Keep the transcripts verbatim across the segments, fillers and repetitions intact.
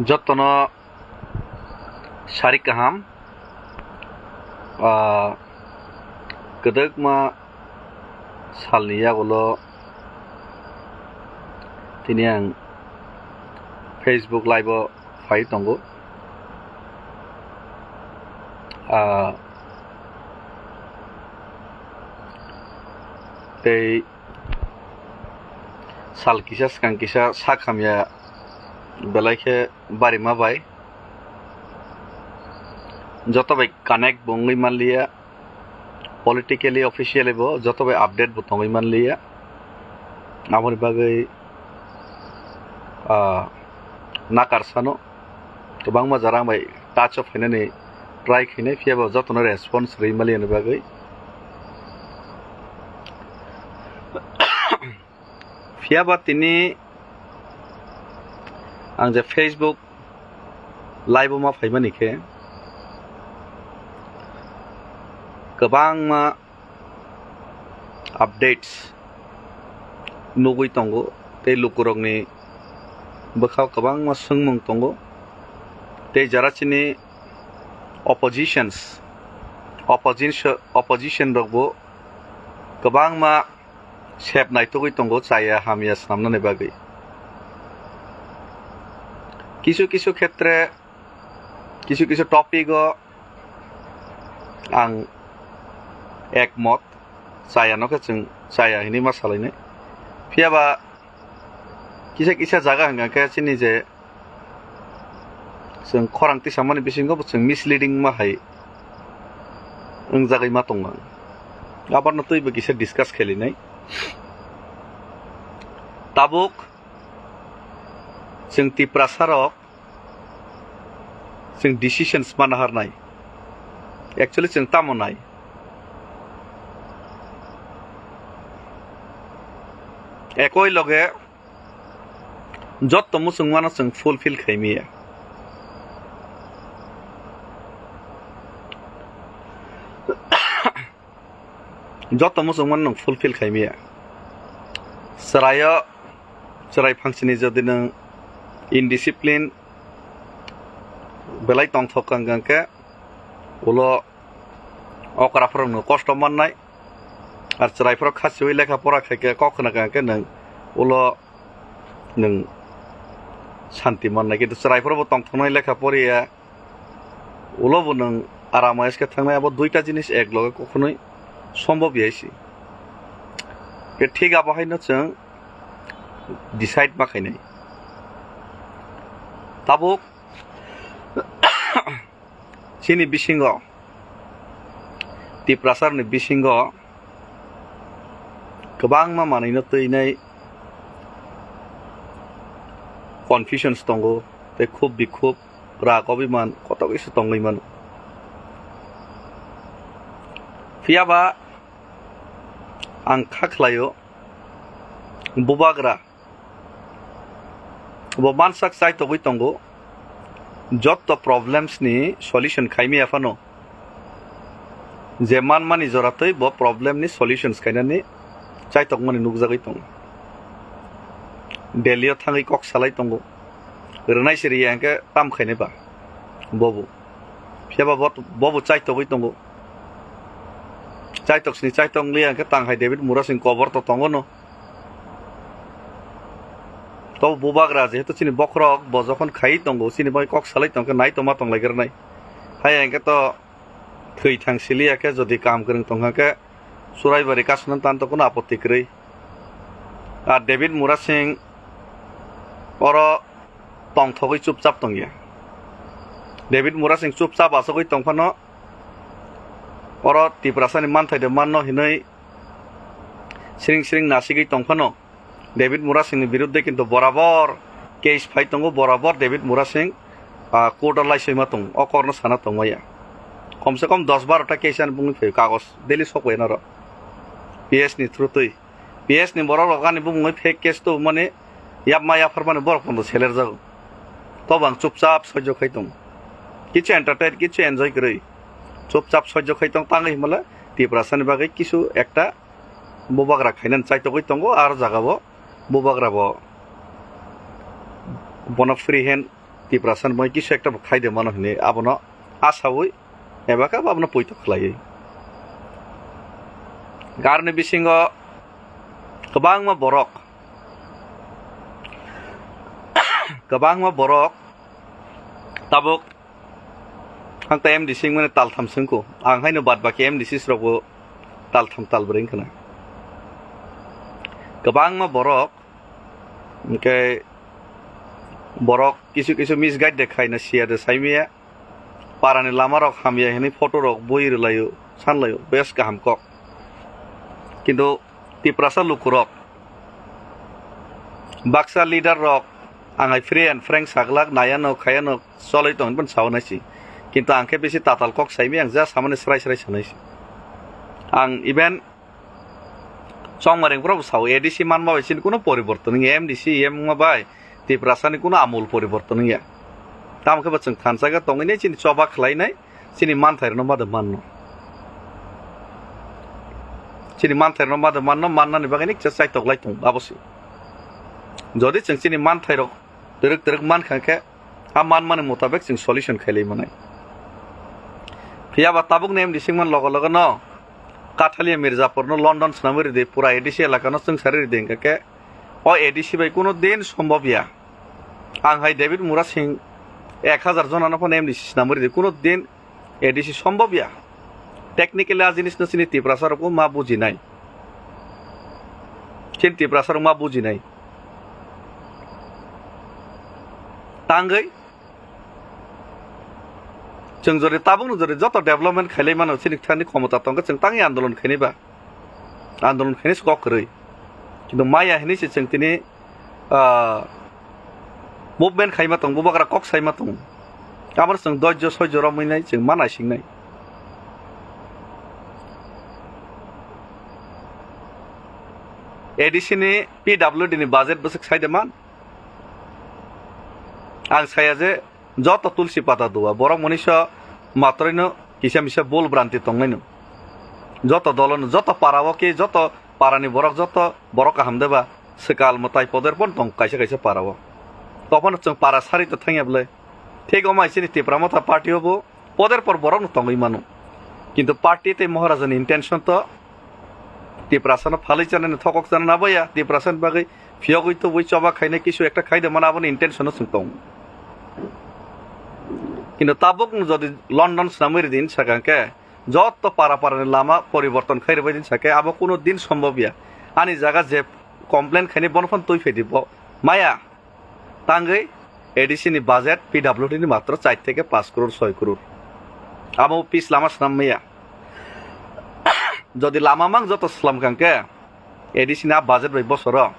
Jotono sari kaham, ah, kwdwkma salni yagulo tini ang Facebook live o phai tongo. Ah, tei sal kisa swkang kisa sak hamya belai khe barima bai joto bai connect bo wngwi manliya, politically, officially bo joto bai update bo tongwi manliya. Aboni bagwi, ah, nakarsano kwbangma jora ang bai touch o phainani try khainai, phiya bo jotono response rwi manliya ni bagwi. Phiya ba tini ang je Facebook live o ma phaimani khe kwbangma updates nugwi tongo, tei lukurokni bwkhao kwbangma swngmung tongo, tei jara chini oppositions, opposition, opposition rokbo kwbangma sep naitugwi tongo chaya hamya swnamnani bagwi. Kisu kisu khetre, kisu kisu topic o ang ekmot, chaya no khe chwng chaya hinwi ma salainai. Phiya ba kisa kisa jaga hwnkha khe chini je chwng khorang tisamani bisingo bo chwng misleading ma hai wngjagwi ma tongo. Abono twibo kisa discuss khelinai. Tabuk chwng Tiprasa rok chwng decisions ma naharnai. Actually chwng tamo nai? Ekoi loge jotto muchungmano chwng fulfill khaimiya. Jotto muchungmano nwng fulfill khaimiya. Chwraio, chwrai phangsini jodi nwng indiscipline belai tongthok kang kang khe ulo okra phorokno kosto mannai. Ar chwrai phorok khasiwi lekha pora khai khe kok khna kang khe nwng ulo nwng santi mannai, kintu chwrai phorokbo tongthoknai lekha poriya, ulo bo nwng aram ayes khe thangnai, abo duita jinis ek loge kokhonoi sombob ya se. Khe thik abo haino chwng decide ma khainai. Tabuk chini bisingo, Tiprasarni bisingo kwbangma manwino twinai confusions tongo, tei khub bikhub, rag obiman koto kisa tongwi mano. Phiya ba ang kha khlaio, bubagra bo mansak chaitogwi tongo, jotto problems ni solution khaimiya phano je manmani joratwi bo problem ni solutions khainani chaitokmani nukjagwi tongo. Delhi o thangwi kok salai tongo, rwnai se riya hwnkhe tam khainai ba bobo. Phiya ba bo, bobo chaitogwi tongo. Chaitok sini chaitok liya hwnkhe tang hai David Murasing kobor to tongo no. Tobo bubagra jehetu chini bokhorok bo jokhon khai tongo, chini bai kok salai tongkhe nai tongma tonglai granai. Hai hwnkhe to thwi thang siliya khe jodi kaham kwrwng tongkha khe Churaibari kasuna tanto kuno apotti kwrwi. Ar David Murasing oro tongthogwi chupchap tongya. David Murasing chupchap asogwi tongphano oro Tiprasani manthai de manno hinwi siring siring nasigwi tongphano David Murasingni biruddhe kintu borabor case phai tongo, borabor David Murasing, ah, court o laisoima tongo, o kokno sana tongmaya. Komse kom dos baro ta case ani bungwi phaio kagoj daily sokbai naro P S ni through twi. P S ni borok rok ani bumungwi fake case tubumani yapma yapharmani borok pono selerjago. Tobo ang chupchap soijo khai tongo. Kichu entertain, kichu enjoy kwrwi. Chupchap soijo khai tong tangwi himala Tiprasani bagwi kisu ekta bubagra khainani chaitogwi tongo, aro jagao bubagra bo bono free hand Tiprasa ni bagwi kisu ekta bo khai de mano hinwi abono asawi eba khe abono poito khlaiwi. Garni bisingo kwbangma borok, kwbangma borok tabuk ang ta M D C wngmani taltham swngkhu, ang haino bad baki M D Cs rokbo taltham talbrwi wngkhana. Kwbangma borok, hwnkhe borok kisu kisu misguide de khaina siya de saimaya, parani lamarok hamya hinwi photo rok bui rwlaio, sanlaio, bes kaham kok. Kintu Tiprasa lukurok, baksa leader rok, ang hai free and frank saglak, nayano khayano choloi tong hinwi sao naisi. Kintu ang khe bisi tatal kok saimaya, ang ja samani srai srai sanaisi. Ang even Chongmareng borok bo sao, A D C manma bai chini kuno poriborton wngya, M D C M wngma bai Tiprasa ni kuno amul poriborton wngya. Tamo khe bo chwng thansa khe tongwi nai chini choba khlai nai, chini manthai rokno ma de manno. Chini manthai rokno ma de manno, mannani bagwi ni kisa chaitok lai tongo abo se. Jodi chwng chini manthai rok twrwk twrwk man kha khe, a manmani mutabek chwng solution khailai manai. Phiya ba tabuk ni M D C wngmani logo logo no Kathalia Mirzapur no London swnamwi ridi, pura A D C elaka no chwngsari ridi, hwnkha khe o A D C bai kuno din sombobya. Ang hai David Murasing ek hazar jona no phano M D C swnamwi ridi, kuno din A D C sombobya. Technically a jinis no chini Tiprasa rok ma bujinai. Chini Tiprasa rok ma bujinai. Tangwi chwng jori tabuk no jori joto development khailai mano, chini thani khomota tongkhe chwng tangwi andolon khainai ba. Andolon khainai se kok kwrwi. Kintu maya hinwi se chwng tini, ah, movement khaima tong, bubagra kok saima tong. Aboni chwng doijo soijo romwi nai chwng ma naisingnai. A D C ni P W D ni budget bwswk sai de man? Ang saya je joto tulsi pata dua, borok mwnwiso matroino kisa misa bul branti tongnaino. Joto dolono, joto parao khe, joto parani borok, joto borok kaham deba, swkal mwtai poder pon tong kaisa kaisa parao. Tophano chwng para sari to thangya bwle. Thik omo hai chini Tipra Motha party o bo poder por borok no tongwi mano. Kintu party tei Maharajani intention to Tiprasano phalwi chanani, thokok chanani aboya, Tiprasani bagwi phiyogwi tubui choba khainai kisu ekta khai de mano, aboni intention no chwng tongo. Kintu tabuk no jodi London swnamwi ridi hinwi sakha khe, joto para parani lama poriborton khai rwbai hinwi sakhe, abo kuno din sombobya. Ani jaga je complain khainai bono phano twi phaidi bo maya. Tangwi A D C ni budget P W D ni matro char theke panch crore, soi crore. Amo pitch lama swnam maya. Jodi lama mang joto swlam kha khe A D C ni a budget bai bosoro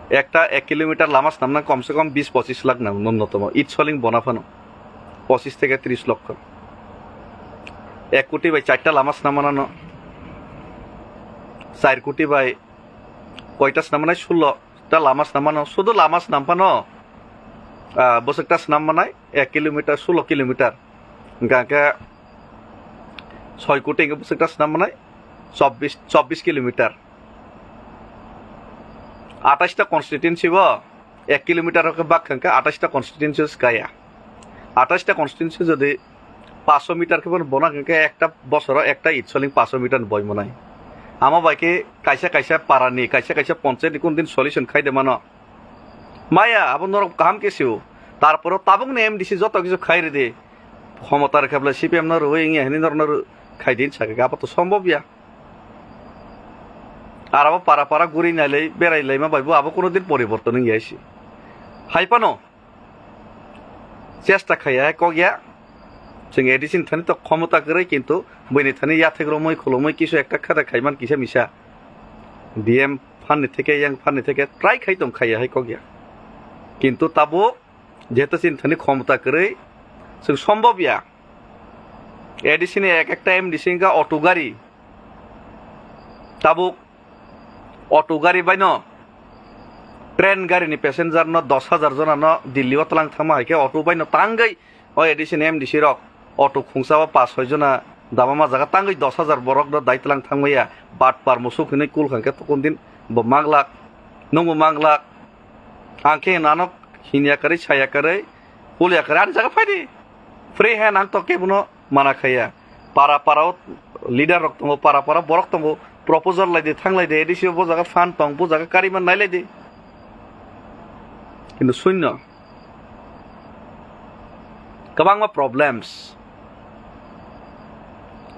ekta ek kilometer lama swnamna komse kom bis pochis lakh nang nunnotomo. It soling bona phano pochis theke tris lokho. Ek koti bai charta lama swnam manano. Char koti bai koita swnam manai? Sullo ta lama swnam mano. Sudu lama swnam phano, ah, bwswk ta swnam manai ek kilometer, sullo kilometer. Hwnkha khe soi koti hwnkhe bwswk ta swnam manai chobbish, chobbish kilometer. Atais ta constituency bo ek kilometer khe bak hwnkhe atais ta constituency kaya. Atais ta constituency jodi panchsho meter khe bono bona hwnkhe ekta bosoro ekta it soling panchsho meter ni boi manai. Amo bai khe kaisa kaisa para ni, kaisa kaisa ponchayat ni kun din solution khai de mano. Maya, abo norok kaham khe sio. Tarporo tabuk ni M D C joto kisu khai ridi. Khomota rwkha bwle C P M no rwui wngya hinwi norok no rw-, khai di hinwi sakha khe, abo to sombobya. Ar abo para para guri nailai, berai laima bai bo abo kuno din poriborton wngya se. Hai phano chesta khaiya hai kok ya. Chwng A D C ni thani to khomota kwrwi, kintu buini thani yathek romwi khulumwi kisu ekta khe da khaiman kisa misa. D M phan ni theke, yang phan ni theke try khai tong khaiya hai kok ya. Kintu tabuk jehetu chini thani khomota kwrwi, chwng sombobya. A D C ni ek ekta M D C wngkha auto gari. Tabuk auto gari baino train gari ni passenger no dos hajar jona no Delhi o tlang thangma hai khe auto baino tangwi o A D C ni M D C rok auto khungsa o pas soi jona dama ma jaga tangwi dos hajar borok no dai tlang thangmaya. Batpar musuk hinwi kul kha khe tukun din bo manglak, nwngbo manglak. Ang khe nano Hinya kwrwi, saya kwrwi, pulia kwrwi, ani jaga phaidi. Free hand ang to kebono mana khaya. Para para o leader rok tongo, para para borok tongo, proposal lai di, thang lai di, A D C o bo jaga fund tong, bo jaga kariman nai lai di. Kintu shunyo. Kwbangma problems.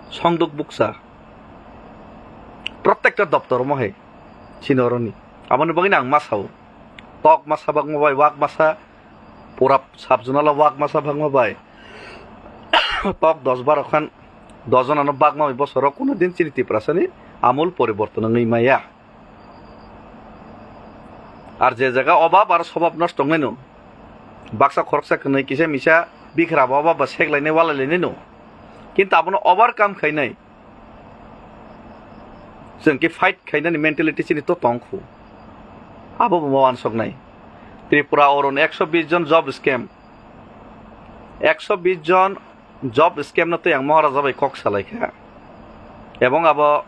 Songduk buksa. Protector doptor mo hai. Chini oroni. Aboni bagwi ang ma sao. Tok masa bagma bai, wak masa, pura sub zonal o wak masa bagma bai. Tok dos baro khan, dos jonano bagma bai bosoro kuno din chini Tiprasani amul poriborton wngwi maya. Ar je jaga obab ar sobab nosto wngnai no, baksa khoroksa kwnwi kisa misa bikhra bo obab ba seklainai walailainai no. Kintu abono overcome khainai. Chwng khe fight khainani mentality chini to tong khu. Abo bo wansoknai. Tripura oron ekso bis jon job scam. Ekso bis jon job scam no tei ang Maharaja bai kok salai kha. Ebong abo,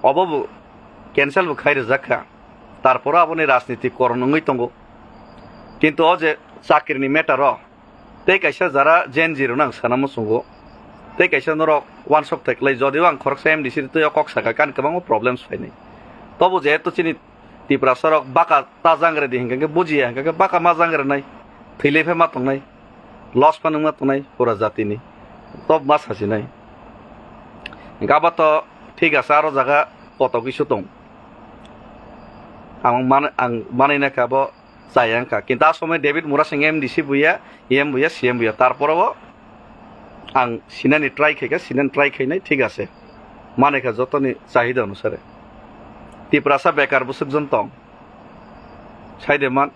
obo bo cancel bo khai rijak kha. Tarporo aboni rajniti koron wngwi tongo. Kintu o je chakrini matter o, tei kaisa jara Gen Z rokno ang sana muchungo. Tei kaisa norok wansok thai klai, jodi o ang khoroksa M D C twi o kok saka, ani kwbangma problems phainai. Tobo jehetu chini Tiprasa rok baka ta jangre di hinkhe bujiya, hinkhe baka ma jangre nai, thwilai phai ma tongnai, loss phano wngma tongnai pura jatini, tob ma sasinai. Hinkhe abo to thik ase, aro jaga kotok isu tong. Ang man-, ang manai na khe abo chaya wngkha. Kintu a somoi David Murasing M D C buya, E M buya, C M buya. Tarpore bo ang sinani try khaikha, sinani try khainai, thik ase. Manai kha jotoni chahida onusare. Tiprasa bekar bwswk jon tong. Saide man,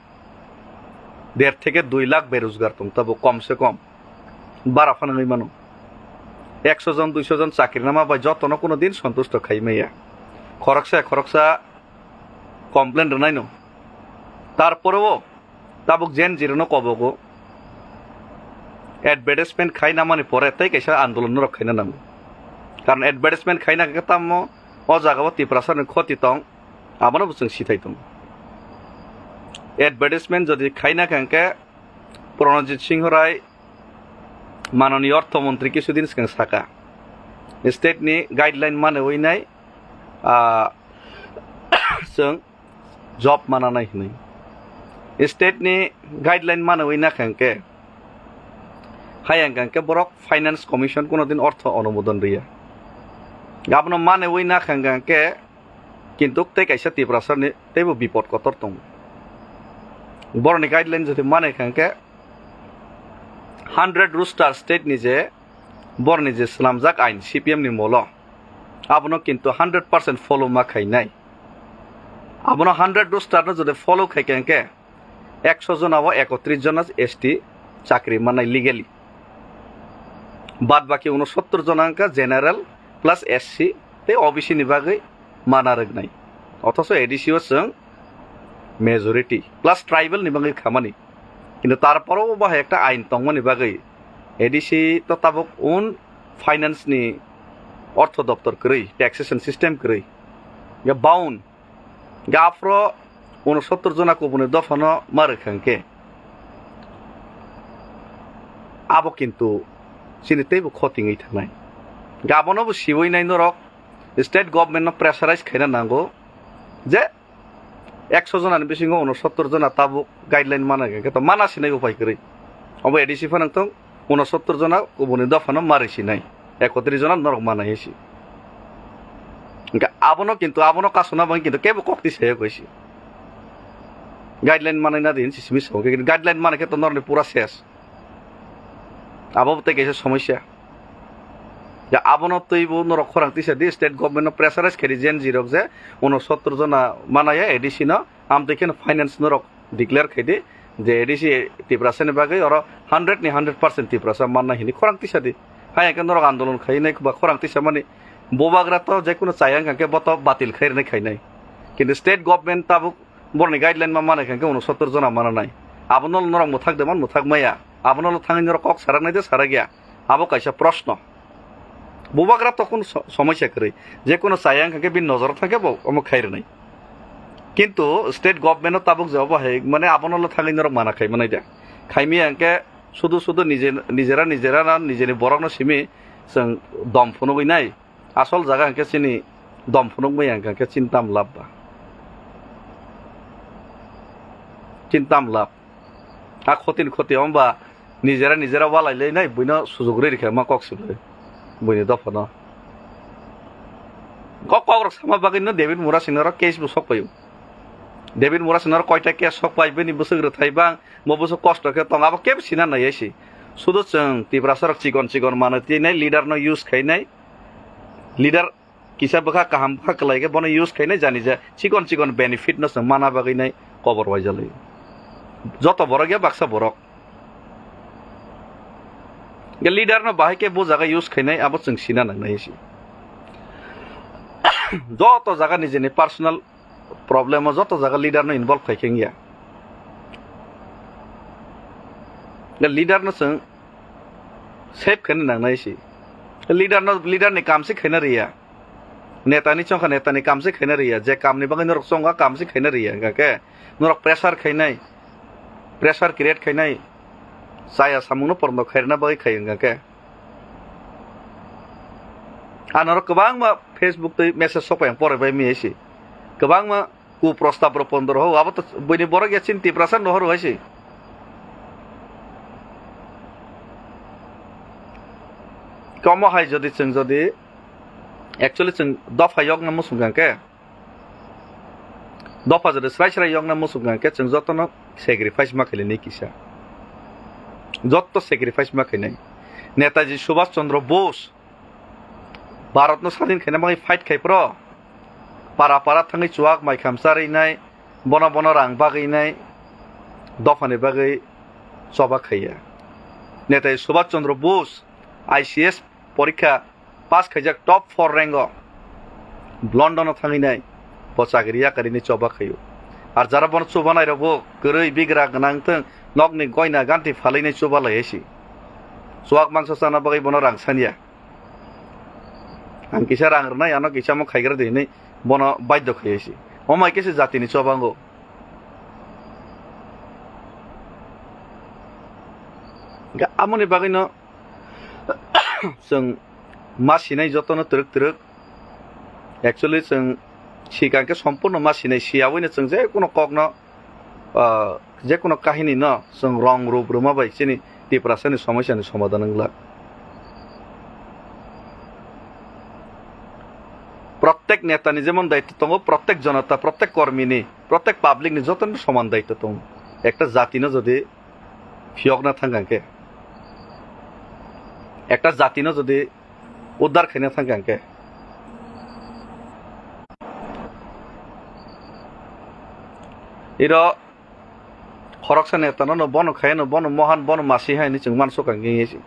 der theke dui lakh berojgar tong, tabo kom se kom. Bara phano wngwi mano. Ekso jon, duiso jon chakri nama bai jotono kuno din sontusto khai maya. Khoroksa, khoroksa complain rwnaino. Tarporeo tabuk Gen Z rokno kobogo. Advertisement khai namani pore tei kaisa andolon norok khaina nango. Karon advertisement khaina khe tamo o jagao Tiprasani khoti tong, abono bo chwng sithai tongo. Advertisement jodi khaina khe Pranajit Singh Rai, mananiya ortho montri kisudin swkang saka, state ni guideline manewi nai, ah, chwng job mananai hinwi. State ni guideline manewi nakhang khe, hayang kang khe borok finance commission kuno din ortho onumodon riya. Abono manewi nakhang kang khe, kintu tei kaisa Tiprasani teibo bipod kotor tongo. Boroni guideline jodi manai kang khe, hundred roster state ni je borni je swnamjak ain C P M ni molo, abono kintu hundred percent follow ma khainai. Abono hundred roster no jodi follow khai kha hinkhe, ekso jona o ekotris jona S T chakri mannai legally. Bad baki unosottor jona wngkha general plus S C tei O B C ni bagwi mana rwknai. Othoso A D C o chwng majority plus tribal ni bagwi khamani. Kintu tarporo bo bahai ekta ain tongmani bagwi A D C to tabuk un finance ni ortho doptor kwrwi, taxation system kwrwi. Ya baun, ga aphro unosottor jona kubuni dophano ma rwkha hinkhe, abo kintu chini teibo khoti wngwi thangnai. Ga abono bo siwi nai norok state government no pressurize khaina nango je ekso jona ni bisingo unosottor jona tabuk guideline mana khe to mana sinai upai kwrwi. Obo A D C phano wngthong, unosottor jona kubuni dophano ma rwi sinai, ekotris jona norok mana hinsi. Hinkhe abono kintu abono kasuna bangwi kintu kebo kok tisaya kwisi. Guideline manai na di hinsi simi sao. Hinkhe guideline manai khe to norokni pura ses. Abo tei kaisa somosya. Ya abono twibo norok khorang tisa di, state government no pressurize khaidi Gen Z rok je unosottor jona manaya A D C no, amtwi kheno finance norok declare khaidi je A D C Tiprasa ni bagwi oro hundred ni hundred percent Tiprasa manna hini khorang tisa di. Hai hwnkhe norok andolon khainai ba khorang tisa mani bubagra to jekunu chaya wngkha khe bo to batil khairwnai khainai. Kintu state government tabuk borokni guideline ma manai kha khe unosottor jona mana nai. Abono norok mwthak de man mwthak maya. Abono thangwi norok kok sarak nai de sarak ya. Abo kaisa proshno. Bubagra to kunu so-, somosya kwrwi. Je kunu chaya wngkha khe bini nojoro thang khe bo omo khai rwnai. Kintu state government no tabuk je obo hai, mane abono lo thangwi norok mana khai manai de. Khaimi hwnkhe sudu sudu nije, nijera nijera na nijeni borok no simi chwng dom phunugwi nai. Asol jaga hwnkhe chini dom phunukmaya hwnkhe chini tam lab ba. Chini tam lab. A khotini khoti wngba nijera nijera walai lai nai buino sujuk rwi rikha ma kok sibui. Buini dophano. Kok kok rok sama bagwi no David Murasing no case bo sok paio. David Murasing no koita case sok pai bini bwswk rwthai bang mo bwswk kosto khe tong abo kebo sina nai si. Sudu chwng Tiprasa rok chikon chikon mano twi nai leader no use khai nai. Leader kisa bwkha kaham bwkha kwlai khe bono use khainai jani je chikon chikon benefit no chwng mana bagwi nai kobor waijali. Joto borok ya baksa borok. Ge leader no bahai khe bo jaga use khainai abo chwng sina nangnai si. Joto jaga nijeni personal problem o joto jaga leader no involve khai khe wngya. Ge leader no chwng save khaina nangnai si. Leader no, leader ni kam se khaina riya. Neta ni chongkha neta ni kam se khaina riya. Je kam ni bagwi norok chongkha kam se khaina riya. Hingkha khe norok pressure khainai, pressure create khainai. Chaya samung no porno khairna bagwi khai hingkha khe. Ang norok kwbangma Facebook twi message sok pai ang poroi bai mi si. Kwbangma ku prostab rok pondro ho, abo to buini borok ya chini Tiprasa no horo hai se. Komo hai jodi chwng jodi actually chwng dopha yokna muchung kha khe, dopha jodi srai srai yokna muchung kha khe chwng jotono sacrifice ma khailini kisa. Jotto sacrifice ma khainai. Netaji Subhash Chandra Bose Bharatno sadin khaina bagwi fight khai phro, para para thangwi chuwak mai khamsa rwinai, bono bono rang bagwinai, dophani bagwi choba khaiya. Netai Subhash Chandra Bose I C S porikha pass khaijak top four rank o London o thangwinai bo chakri yakarini choba khaio. Ar jara bono chubanai rokbo kwrwi bigra gwnang thwng nokni goina ganti phalwinai chuba lai si. Chuwak mangso chana bagwi bono rang sanya. Ang kisa rang rwnai, ano kisa mo khaigra di hinwi bono baidho khaiwi si. Omo hai khe se jatini chobango. Ga-, amoni bagwino chwng ma sinai jotono twrwk twrwk. Actually chwng sikang khe sompurno ma sinai, siyawino chwng je kono kokno ah, je kono kahini no chwng rong rup rwma bai chini Tiprasa ni somosya ni somadhan wng glak. Prottek neta ni jemon daitto tongo, prottek jonota, prottek kormi ni, prottek public ni joto ni soman daitto tongo. Ekta jati no jodi phiyokna thang khe, ekta jati no jodi uddar khaina thang khe. Iro khoroksa neta no, no bono khaino, bono mohan, bono masi hai hinwi chwng mansukha khe si.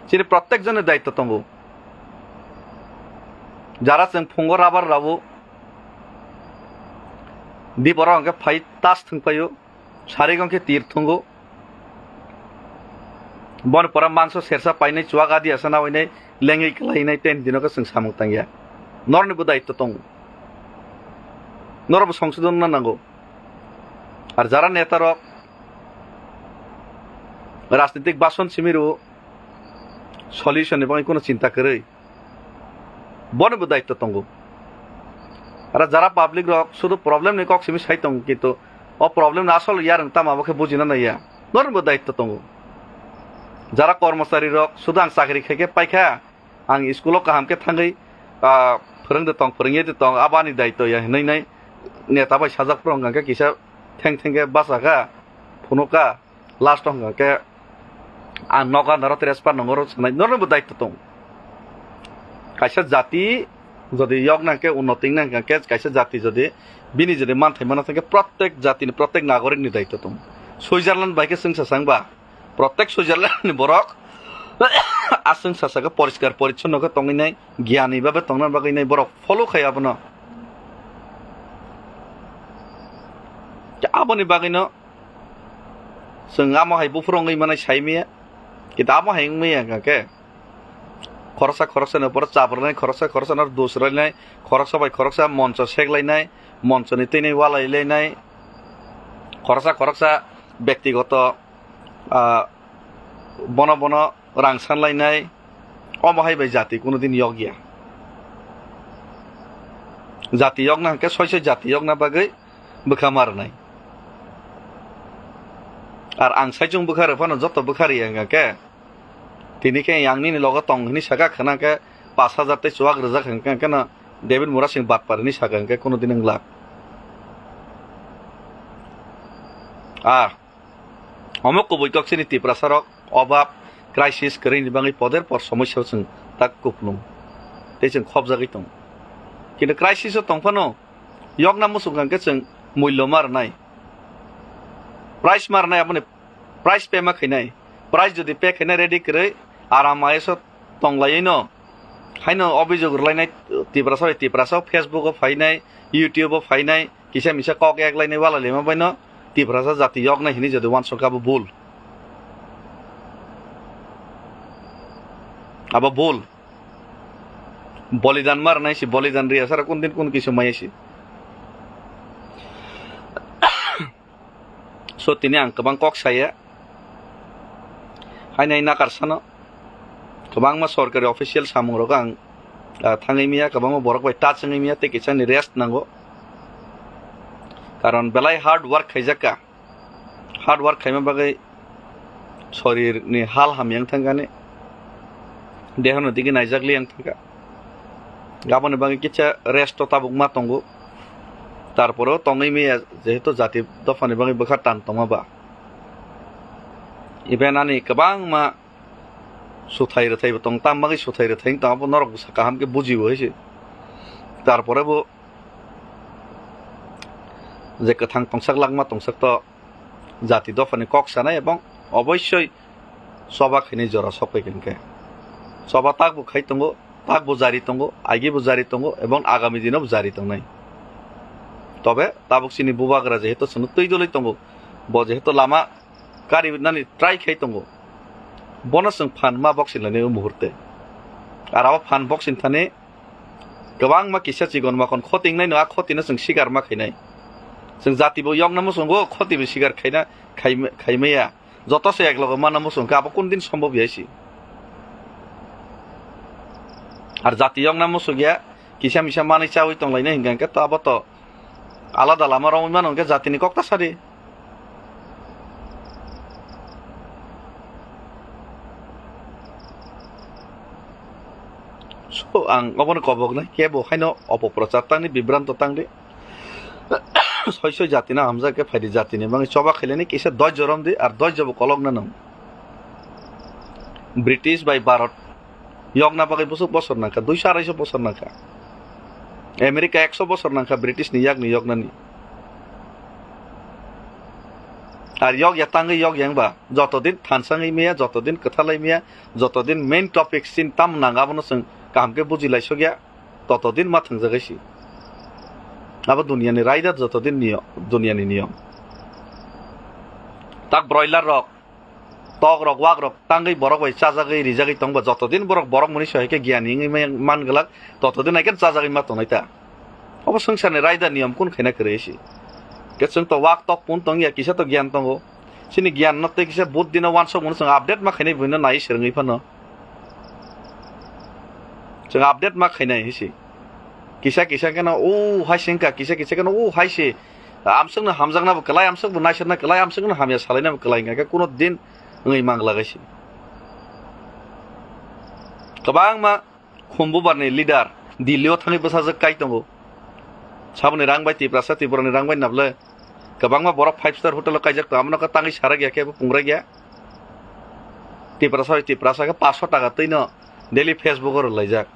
Chini prottek joni daitto tongo. Jara chwng phungo rabar rabo, diboro hwnkhe phai tas thwng phaio. Sari gong khe tir thungo. Boni pora mangso sersa painai chuwak adi asa nawainai lengwi kwlainai ten dino khe chwng samung tangya. Norni bo daitto tongo. Norok bo songsodon na nango. Ar jara neta rok rajnitik bason simi rwo solution ni bagwi kono chinta kwrwi. Boni bo daitto tongo. Aro jara public rok sudu problem ni kok simi sai tongo, kintu o problem no asol yarwng tamo abo khe bujina naiya. Norni bo daitto tongo. Jara kormochari rok sudu ang chakri khai khe paikha, ang school o kaham khe thangwi, ah, phwrwng de tong, phwrwngya de tong, abo ani daitto ya hinwi nai neta bai sajak phuru hwnkha khe kisa theng theng khe bachakha, phunukha. Last o hwnkha khe ang nogo noro transfer nongoro sanai, norno bo daitto tong. Kaisa jati jodi yok nang khe, unnoti nang khe, kaisa jati jodi bini jodi manthai mano thang khe, prottek jatini, prottek nagorik ni daitto tong. Switzerland bai khe chwng sasang ba, prottek Switzerland ni borok aswng sasa khe poriskar porichonno khe tongwi nai, giyani babe tongna bagwi nai borok follow khai abono. Aboni bagwino chwng amo hai buphuru wngwi manai sai maya, kintu amo hai wngmaya hwnkha khe khoroksa khoroksa ni upor chabrwnai, khoroksa khoroksa no dusrainai, khoroksa bai khoroksa moncho seklainai, moncho ni twi walailainai, khoroksa khoroksa bektigoto, ah, bono bono rang sanlainai, omo hai bai jati kuno din yok ya. Jati yokna hwnkhe soi soi jati yokna bagwi bwkha ma rwnai. Ar ang saichung bwkha rw phano joto bwkha rwya hwnkha khe, tini khe ang nini logo tong hwnwi saka khwna khe pash hajar tei chuwak rwjak hwnkha khe no David Murasing batpar hwnwi saka hwnkhe kuno din wng glak. Ah. Omo kubui kok chini Tiprasa rok obab, crisis kwrwini bagwi poder por somosya o chwng tak kuplung tei chwng khopjagwi tongo. Kintu crisis o tong phano yokna muchung kha hwnkhe chwng mullo ma rwnai, price ma rwnai, aboni price pay ma khainai, price jodi pay khainai ready kwrwi aram I S o tonglaiwi no haino obijok rwlainai Tiprasa bai Tiprasa, Facebook o phainai, YouTube o phainai, kisa misa kok yak lainai wala lema baino Tiprasa jati yoknai hini jodi uansuk kha abo bul. Abo bul. Bolidan ma rwnai si, bolidan riya sara kun din kun kisu maya si. So tini ang kwbang kok saya. Hainai nakar sano. Kwbangma sorkari official samung rok ang, ah, thangwi miya, kwbangma borok bai touch wngwi miya, tei kisa ni rest nango. Karon belai hard work khaijak ka. Hard work khaima bagwi sorir ni hal hamya wng thangkha ni. Dehono digi naijak li wng thangkha. Aboni bagwi kisa rest o tabuk ma tongo. Tarpore o tongwi miya jehetu jati dophani bagwi bwkha tan tongma ba. Even ani kwbangma suthai rwthai bo tong, tam bagwi suthai rwthai wng tong, abo norok bwsa kaham khe bujibo hai se. Tarpore bo je kwthang tongsak langma tongsak to jati dophani kok sanai ebong obossoi choba khainai jora sok phaikha hwnkhe. Choba tak bo khai tongo, tak bo jari tongo, agi bo jari tongo ebong agami dino bo jari tongnai. Tobe tabuk chini bubagra jehetu chwngno twi dolwi tongo, bo jehetu lama kari nani try khai tongo, bono chwng phan ma boksin lainai o muhurte. Ar abo phan boksin thani kwbangma kisa chikon makon khoti wngnaino, a khotino chwng sikar ma khainai. Chwng jati bo yokna muchungo, khoti bo sikar khaina, khai, khaimaya. Joto se ek loge mana muchung khe abo kun din sombhob ya si. Ar jati yokna muchung ya, kisa misa manwi chawi tonglainai hwnkha hwnkhe to abo to alada lama romwi mano hwnkhe jatini kok ta sadi. So, ang obono koboknai, kebo haino opoprochar tangdi, bibranto tangdi. Soi soi jatino hamjak khe phaidi, jatini bagwi choba khailani kisa doijjo romdi, ar doijjo bo kolokna nang. British bai Bharat yokna bagwi bwswk bosor nangkha, duiso araisho bosor nangkha. America ekso bosor nangkha British ni yakni yoknani. Ar yok ya tangwi yok ya wngba, joto din thansa wngwi maya, joto din kwthalai maya, joto din main topic sin tam nang abono chwng kaham khe buji lai sok ya, toto din ma thangjagai si. Abo duniya ni raida joto din niyo-, duniya ni niyom. Tak broiler rok, tok rok, wak rok tangwi borok bai chajagwi rijagwi tongba, joto din borok borok muni sohai khe giyani wngwi man glak, toto din hai khe chajagwi ma tongnai ta. Obo swngcharni raida niyom kun khaina kwrwi si. Khe chwng to wak tok pun tong ya, kisa to giyan tongo. Chini giyan no tei kisa buddhi no uansuk mano chwng update ma khainai buino nai swrwngwi phano. Chwng update ma khainai hisi. Kisa kisa kheno o hai se wngkha, kisa kisa kheno o hai se. Amswkno hamjakna bo kwlai, amswk bo naisarna kwlai, amswkno hamya salaina bo kwlai, hwnkha khe kuno din wngwi mangla gaisi. Kwbangma Khumbubarni leader Delhi o thangwi bwsajwk kai tongo. Saboni rang bai Tiprasa, Tripurani rang bai nabwle kwbangma borok five star hotel o kaijak tongo, abono khe tangwi sarak ya khe bo pungrak ya. Tiprasa bai Tiprasa khe paanch sho taka twino daily Facebook o rwlaijak.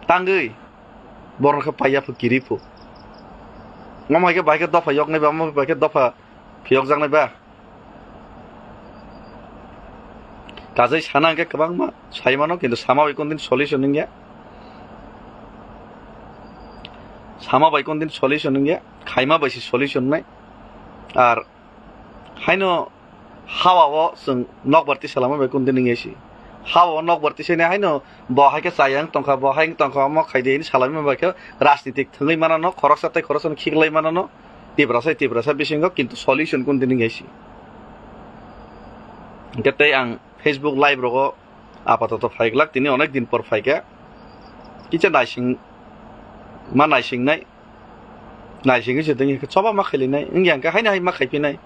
Tangwi borok khe paiya pho kiri pho. Omo hai khe bai khe dopha yoknai ba, omo bai khe dopha phiyokjaknai ba. Kajai sana hwnkhe kwbangma sai mano, kintu sama bai kunu din solution wngya. Sama bai kunu din solution wngya, khaima bai se solution wngnai. Ar haino hawa o chwng nokbar tisa lama bai kunu din wngya se. Hao nokbar tisaini haino bo hai khe chaya wng tongkha, bo hai wng tongkha, omo khaidi hini salaima bai khe rajnitik thwngwi manano, khoroksa tei khoroksa khiklai manano, Tiprasa Tiprasa bisingo, kintu solution kun tini ngai si. Hingke tei ang Facebook live rogo apatoto phaiglak, tini onek din por phaikha, kisa naising ma naisingnai. Naisingwi se tongwi khe choba ma khailinai, wngya hwnkhe haino hai ma khaiphinai.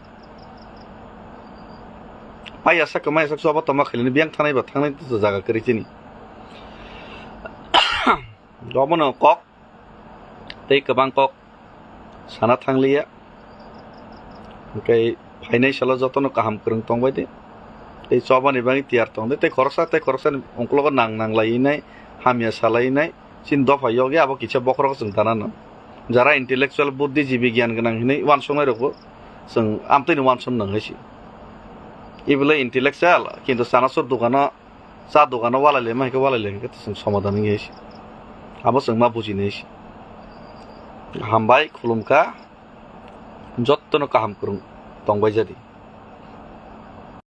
Paiya sak, maya sak choba tongma khailinai, biyang thangnai ba thangnai to jaga kwrwi chini. Obono kok tei kwbang kok sana thangliya. Hwnkhe phainai salo jotono kaham kwrwng tongbai di. Tei chobani bagwi tiyar tong di. Tei khoroksa tei khoroksani ungkologo nang nang lainai, hamya salainai. Chini dopha yokya abo kisa bokhorok chwng dana nang. Jara intellectual, buddhijibi, giyan gwnang hinwi uansuknai rokbo chwng amtwini uansuk nang hai si. Ibole intellectual, kintu chanasur dogano, cha dogano walai lema hai khe walai lai khe chwng somadan wngya hai si. Abo chwng ma bujinai si. Hambai, khulumkha, jottono kaham kwrwng tongbai jadi.